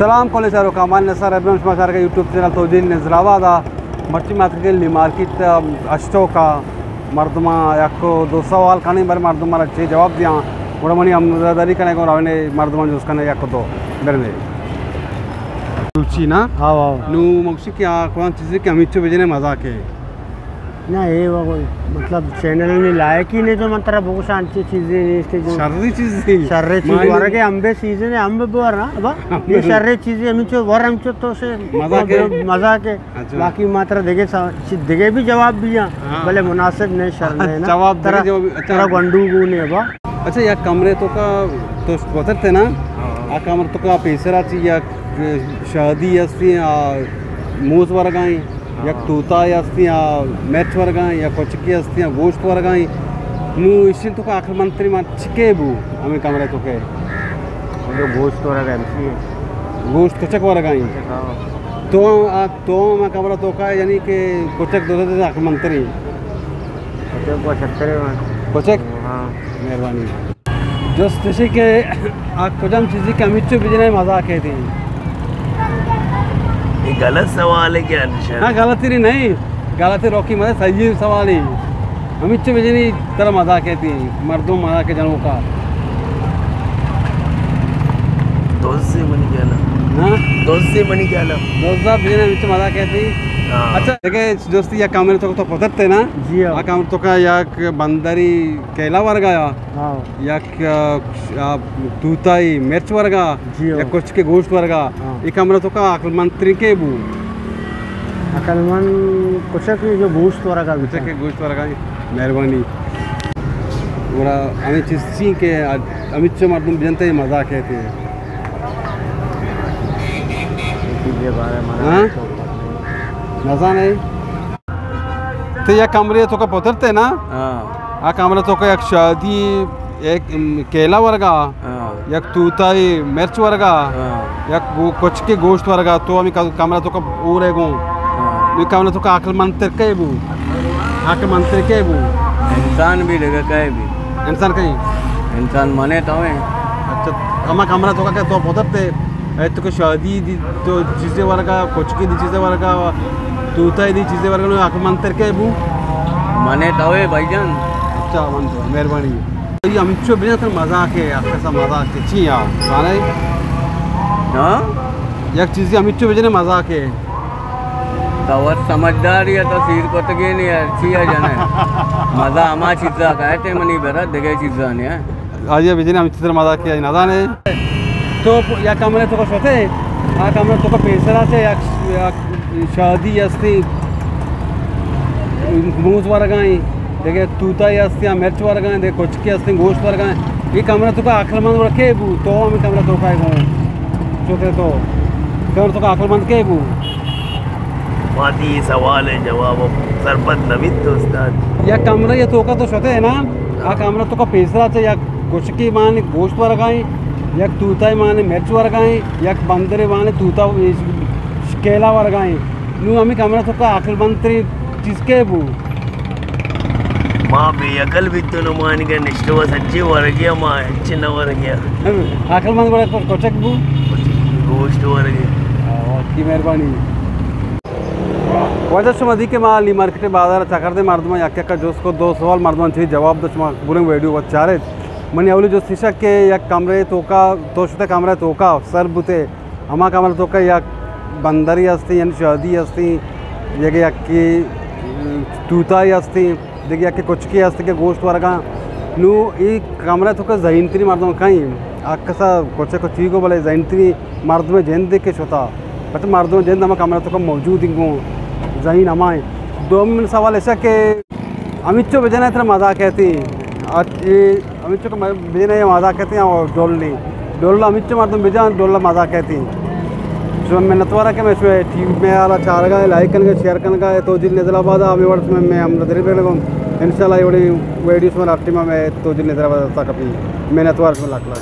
سلام کلیں چاروکاں، من نثار ابراہیم، شما چارگ ءَ یوٹیوب چینل توجیل نظر آباد ءَ۔ مرچی ما اتکگیں لی مارکیٹ ءَ اشتوک ءَ، مردماں یک دو سوال کنیں، بلے مردم مارا چے جواب دیاں، گڑا منی ہمراہداری کنیں، گڑا رویں مردماں جست کنیں یک دو برنے۔ روچی نا؟ ہاں، ہاں۔ نو مگشی کہ آ کدام چیزے کہ ہمیچو بجنے مزاک ہے؟ نہ، اے وَ کوئی، مطلب، چینل نے لائق ہی نہیں جو من ترا بگوشاں، انچی چیزے نیست جو شرّیں چیزے۔ شرّیں چیز ورگ ءَ، امبے سیزن ہے، امب بور نا، ابا۔ یہ شرّیں چیزے، ہمچو ور ہمچو تو سے مزاک ہے۔ مزاک ہے۔ اچھا۔ باقی ما ترا دگے سا-، چی-، دگے بھی جواب دیاں، ہاں۔ بلے مناسب نہیں، شر نہیں نا۔ جواب دگے ترا، جواب، اچھا۔ ترا گونڈو گو نے، ابا۔ اچھا، یک کمرے توکا تو پترتے نا؟ ہاں۔ آ کمرے توکا پیسرا چی یک شادی ہستی، آ موز ورگائیں۔ یک توتائے ہستیں، آ مرچ ورگائیں، یا کچکے ہستیں، آ گوشت ورگائیں۔ نو ایشی توکا عقل مندتریں مردم چکے بو، ہمے کمرے توکا؟ جو گوشت ورگا ہمشی ہے۔ گوشت کچک ورگائیں۔ کچک، ہاں۔ تو، آ، تو ہمے کمرے توکا، یعنی کہ کچک دو عقل مندتریں۔ کچک کو شترے مان۔ کچک؟ ہاں۔ مہربانی۔ جست ایشی کہ آ کجام چیزے کہ ہمیچو بجنے مزاک ہے تئی؟ یہ غلط سوال ہے کیا نشان؟ نہ، غلطی نہیں، غلطی روکی مزاک، صحیح سوال ہے۔ ہمیچو بجنے ترا مزاک ہے تئی، مردم مزاک جنوکا۔ دوست سے منی خیال ہے۔ ہاں؟ دوست سے منی خیال ہے۔ دوست صاحب بجنے ہمیچو مزاک ہے تئی۔ ہاں۔ اچھا، دیکھے دوستی یا کمرے توکا تو پترتے نا؟ جی ہاں۔ آ کمرے توکا یک بندری کیلا ورگایا۔ ہاں۔ یک، آ، آ، توتائی مرچ ورگا، جی ہو۔ یک کچکے گوشت ورگا۔ ہاں۔ اے کمرے توکا عقل مندتریں کے بو؟ عقل مند کچکے جو گوشت ورگا بیتا۔ کچکے گوشت ورگا، مہربانی۔ گڑا ہمے چیز چی کہ آ، ہمیچو مردم بجنتے مزاک ہے تے۔ ہاں؟ نزانے۔ تو یک کمرے توکا پترتے نا؟ ہاں۔ آ کمرے توکا یک شادی، یک، ام، کیلا ورگا، ہاں۔ یک توتائی مرچ ورگا، ہاں۔ یک گو-، کچکے گوشت ورگا، تو ہمے ک-، کمرے توکا اور ہے گوں۔ ہاں۔ یہ کمرے توکا عقل مندتر کے بو؟ عقل مندتر کے بو؟ انسان بھی دگہ کئے بھی۔ انسان کئے؟ انسان منے تو ہیں۔ اچھا، ہما کمرے توکا کہ تو پترتے، اے تو کہ شادی دی تو چیزے ورگا، کچکے دی چیزے ورگا، توتائی دی چیزے ورگا، نو عقل مندتر کے بو؟ منے تو ہے بھائی جان۔ اچھا، من تو، مہربانی۔ یہ ہمچو بجن تر مزاک ہے، اخر سا مزاک ہے، چی ہے، زانے؟ ہاں؟ یک چیزی ہمچو بجنے مزاک ہے۔ تو وت سمجھدار یا تو سیر کتگین یا چی ہے جانے؟ مزہ ہما چیزا کہتے منی برا دگے چیزا نہیں ہے۔ آجیا بجنے ہمچو تر مزاک ہے، نزانے۔ تو پ-، یک کمرے توکا شتے، آ کمرے توکا پیسرا چہ یک، یک شادی ہستی، موز ورگائیں، دگہ توتائی ہستی، آ مرچ ورگائیں، دگہ کچکے ہستیں، گوشت ورگائیں۔ یہ کمرے توکا عقل مند گڑا کے بو؟ تو ہمیں کمرے توکا ہے گوں۔ شتے تو۔ کمرے توکا عقل مند کے بو؟ ماتی یہ سوال ہے، جواب اب سرپد نہ بیت تو استاد۔ یک کمرے یہ توکا تو شتے نا؟ آ کمرے توکا پیسرا چہ یک کچکے مان گوشت ورگائیں، یک توتائی مان مرچ ورگائیں، یک بندرے مان توتا کیلا ورگائیں۔ نو ہمیں کمرہ توکا عقل مند ترین چیز کے بو؟ ما بے عقل بیتو نو، ما انگا نشتو سچے ورگیا، ما ہچ نہ ورگیا۔ عقل مند گڑا کچک بو؟ گوشت ورگے۔ آ، واقعی مہربانی۔ واجہ شما دی کہ ما لی مارکیٹ بازار چکر دے مردمان یک یک جست کو، دو سوال مردمان چی جواب دو، شما پوریں ویڈیو وت چارت۔ منی اولی جست ایشا کہ یک کمرے توکا، تو شتے کمرے توکا سر بوتے، ہما کمرے توکا یک بندری ہستی، یعنی شادی ہستی، یک یکی توتائی ہستی، دگہ یکی کچکی ہستی کہ گوشت ورگا۔ نو ای کمرے توکا ذہین تری مردم کئیں، اکسا کچک و چیگو بلے ذہین تری مردم جند کہ شتا۔ پت مردم جند ہما کمرہ توکا موجود انگوں، ذہین ہمائیں۔ دومی من سوال ایشا کہ ہمیچو بجنے ترا مزاک ایتی۔ اچ-، اے ہمیچو کہ م-، بجنے یا مزاک ایتی، اور ڈولی۔ ڈولا ہمیچو مردم بجان، ڈولا مزاک ایتی۔ شما منتوارا کہ میں شما ٹی وی میں آلا چارگا، لائک کنگا، شیئر کنگا، تو جل نظر آباد، ہمیں ورد میں، میں ہم ندری بے لگوں۔ انشاءاللہ یہ وڑی ویڈیو شما ہر ٹیم میں تو جل نظر آباد تک اپنی منتوار شما لک لک۔